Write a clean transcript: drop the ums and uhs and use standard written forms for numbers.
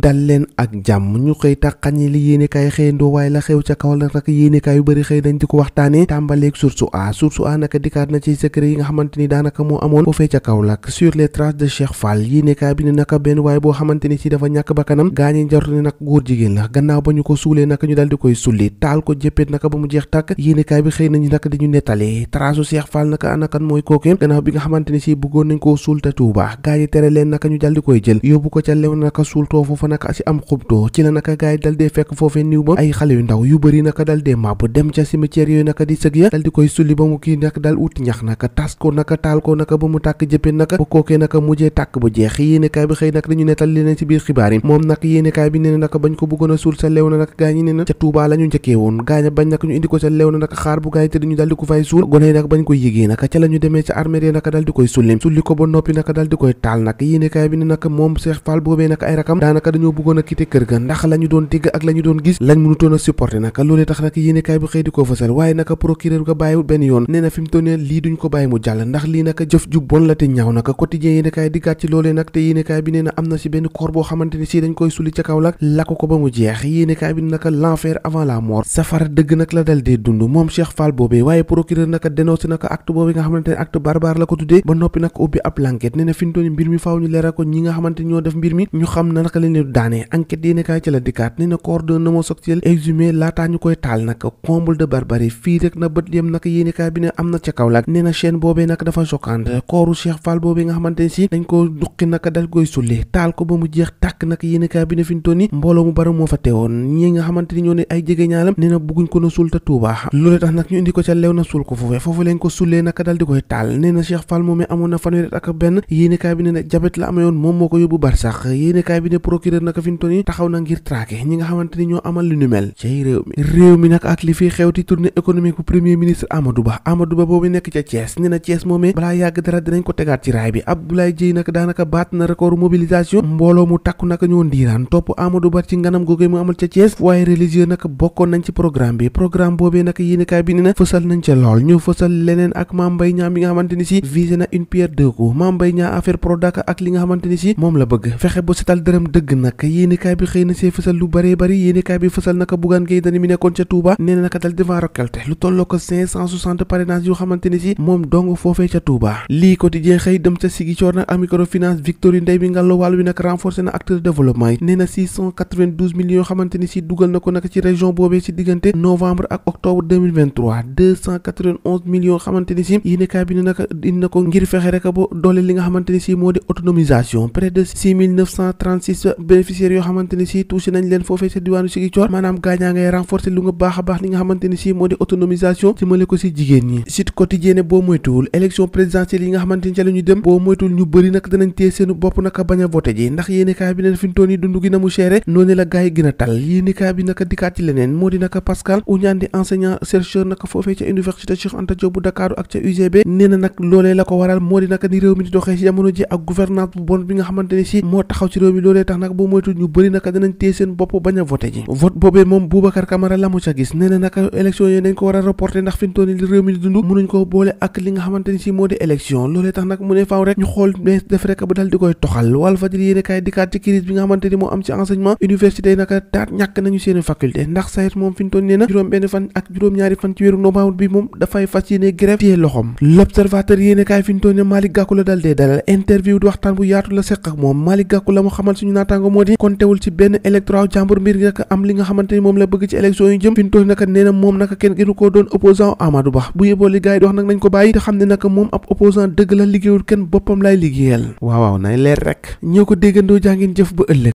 dal leen ak jàmm ñu xëy tàqañi li yéenekaay xëyandoo waaye la xew ca kaw la nag yéenekaay yu bëri xëy nañ di ko waxtaane tàmbaleeg source a naka dikkaat na ci secret yi nga xamante ni daanaka moo amoon foofee ca Kaolack sur les traces de Cheikh Fall yéenekaay bi ne naka benn waaye boo xamante ni si dafa ñàkk bakkanam gaañi njort ne nag góor jigéen la gannaaw ba ñu ko suulee naka ñu dal di koy sulli taal ko jëppét naka ba mu jeex tàkk yéenekaay bi xëy nañu naka di ñu nettali trace u Cheikh Fall naka anakan mooy kookee gannaaw bi nga xamante ni si bëggoon nañ koo suul te Tuuba gaañi tere leen naka ñu dal di koy jël yóbbu ko ca lew naka suul too foofa naka si am xubtoo ci la naka gaay dal dee fekk foofee niw ba ay xale yu ndaw yu bëri naka dal dee màbb dem ca cimetière yooyu naka di sëg ya dal di koy sulli ba mu kii naka dal uti ñax naka tas ko naka taal ko naka ba mu tàkk jëppe naka ba kookee naka mujjee tàkk bu jeex yéenekaay bi xëy nag dañu nettal leneen ci biir xibaar yi moom nag yéenekaay bi nee na naka bañ ko bëggoon a suul sa lew na naka gaañ ñi nee na ca Tuubaa la ñu njëkkee woon gaaña bañ naka ñu indi ko sa lew na naka xaar bu gaay te dañu dal di ko fay suul gone nag bañ ko yégee naka ca la ñu demee ca armée naka dal di koy sulli ko ba noppi naka dal di koy taal naka yéenekaay bi ne naka moom Cheikh Fall boobee naka ay rakam daanaka dañoo bëggoon a quitter kër ga ndax lañu doon dégg ak lañu doon gis lañ mënutoon a supporter naka loolee tax naka yéenekaay bi xëy di ko fësal waaye naka procureur ga bàyyiwul benn yoon nee na fi mu toll nii lii duñ ko bàyyi mu jàll ndax lii naka jëf ju bon la te ñaaw naka quotidien yéenekaay di gàtt ci loolee nag te yéenekaay bi nee na am na si benn corps boo xamante ni si dañ koy suli ca Kaolack lakk ko ba mu jeex yéenekaay bi naka l'enfer avant la mort safara dëgg nag la dal dee dund moom Cheikh Fall boobee waaye procureur naka dénoncé naka acte boobee nga xamante ne acte barbare la ko tuddee ba noppi nag ubbi ab enquête nee na fi mu toll nii mbir mi faaw ñu leeral ko ñi nga xamante ni ñoo def mbir mi ñu xam na naka lañ leen daanee enquête yéenekaay ci la dikkaat nee na corps d'un homosexuel exhumé laataa ñu koy taal nag comble de barbarie fii rek na bët yem nag yéenekaay bi ne am na ca Kaolack nee na chaîne boobee nag dafa choquante kooru Cheikh Fall boobee nga xamante ne si dañ ko duqi naka dal koy sulli taal ko ba mu jeex tàkk nag yéenekaay bi ne fi ñu toll nii mbooloo mu bari moo fa teewoon ñi nga xamante ni ñoo ne ay jege ñaalam nee na bugguñ ko na suul te Tuuba loolu tax nag ñu indi ko ca lew na suul ko foofu leen ko sullee naka dal di koy taal nee na Cheikh Fall moomee amoon na fanweeri ak benn yéenekaay bi ne nag jabet la amee woon moom moo ko yóbbu barsax yéenekaay bi ne procureur naka fi ñu toll nii taxaw na ngir traquer ñi nga xamante ni ñoo amal lu ñu mel ci réew mi nag ak li fi xew ti tournée économique bu premier ministre Amadou Ba boobu nekk ca Thiès nee na Thiès moomee balaa yàgg dara dinañ ko tegaat ci raay bi Abdoulaye Dièye nag daanaka baat na record mobilisation mbooloo mu takku naka ñoo ndiiraan topp Amadou Ba ci nganam googee mu amal ca Thiès waaye religieux nag bokkoon nañ ci programme boobee nag yéenekaay bi ne na fësal nañ ca lool ñu fësal leneen ak Mame Mbaye Niang bi nga xamante ni si visé na une pierre deux coups Mame Mbaye Niang affaire Prodac ak li nga xamante ni si moom la bëgg fexe ba setal dërëm dëgg nag yéenekaay bi xëy na see fësal lu bëree bëri yéenekaay bi fësal naka Bougane Gueye Dany mi nekkoon ca Touba nee na naka dal devant récolter lu tolloo ko 560 parrainage yoo xamante ni si moom dong foofee ca Touba lii quotidien xëy dem ca Ziguinchor nag microfinance Victorine Ndeye bi Ngallo Wàll wi nag renforcé na acteur de développement yi nee na 692 millions yoo xamante ni si dugal na ko nag ci région boobee ci diggante novembre ak octobre 2023 291 millions xamante ni si yéenekaay bi ne naka indi na ko ngir fexe rek ba doole li nga xamante ni si moo di autonomisation près de 6936 bénéficiaires yoo xamante ni si touché nañ leen foofee ca diwaanu Ziguinchor maanaam gaañaa ngay renforcer lu nga baax a baax li nga xamante ni si moo di autonomisation ci male ko si jigéen ñi Sud Quotidien boo moytuwul élection présidentielle yi nga xamante ni ca la ñu dem boo moytuwul ñu bëri nag danañ téye seenu bopp naka bañ a voté ji ndax yéenekaay bi ne fi mu toll nii dund gi na mu chéré noonu la gaay yi gën a tal yéenekaay bi naka dikkaat ci leneen moo di naka Pascal Ouniane di enseignant chercheur naka foofee ca université Cheikh Anta Diop bu Dakar ak ca UGB nee na nag loolee la ko waral moo di naka ni réew mi di doxee ci jamono ji ak gouvernance bu bon bi nga xamante ni si moo taxaw ci réew mi loolee tax nag boo moytuwul ñu bëri naka danañ téye seen bopp bañ a voté ji vote boobee moom Boubacar Camara la mu ca gis nee na naka élection yi dañ ko war a reporter ndax fi mu toll nii réew mi di dund mënuñ ko boole ak li nga xamante ni si moo di élection loolee tax nag mu ne faaw rek ñu xool def rek ba dal di koy toxal Walfadjri yéenekaay dikkaat ci crise bi nga xamante ni moo am ci enseignement université yi naka taat ñàkk nañu seeni faculté ndax sayet moom fi mu toll nii na juróom benn fan ak juróom-ñaari fan ci weeru novembre bi moom dafay fas yéene grève téye loxom l'observateur yéenekaay fi mu toll nii Malick Gakou la dal dee dalal interview di waxtaan bu yaatu la seq ak moom Malick Gakou la mu xamal suñu naataango moo di kontewul ci benn électorat jàmbur mbir nga am li nga xamante ni moom la bëgg ci élection yu jëm fi mu toll naka nee na moom naka kenn gënu koo doon opposant Amadou Ba bu yeboo li gars yi di wax nag nañ ko bàyyi te xam ne naka moom ab opposant dëgg la liggéeyul kenn boppam lay liggéeyal waaw nay leer rek ñoo ko déggandoo jàngeen jëf ba ëllëg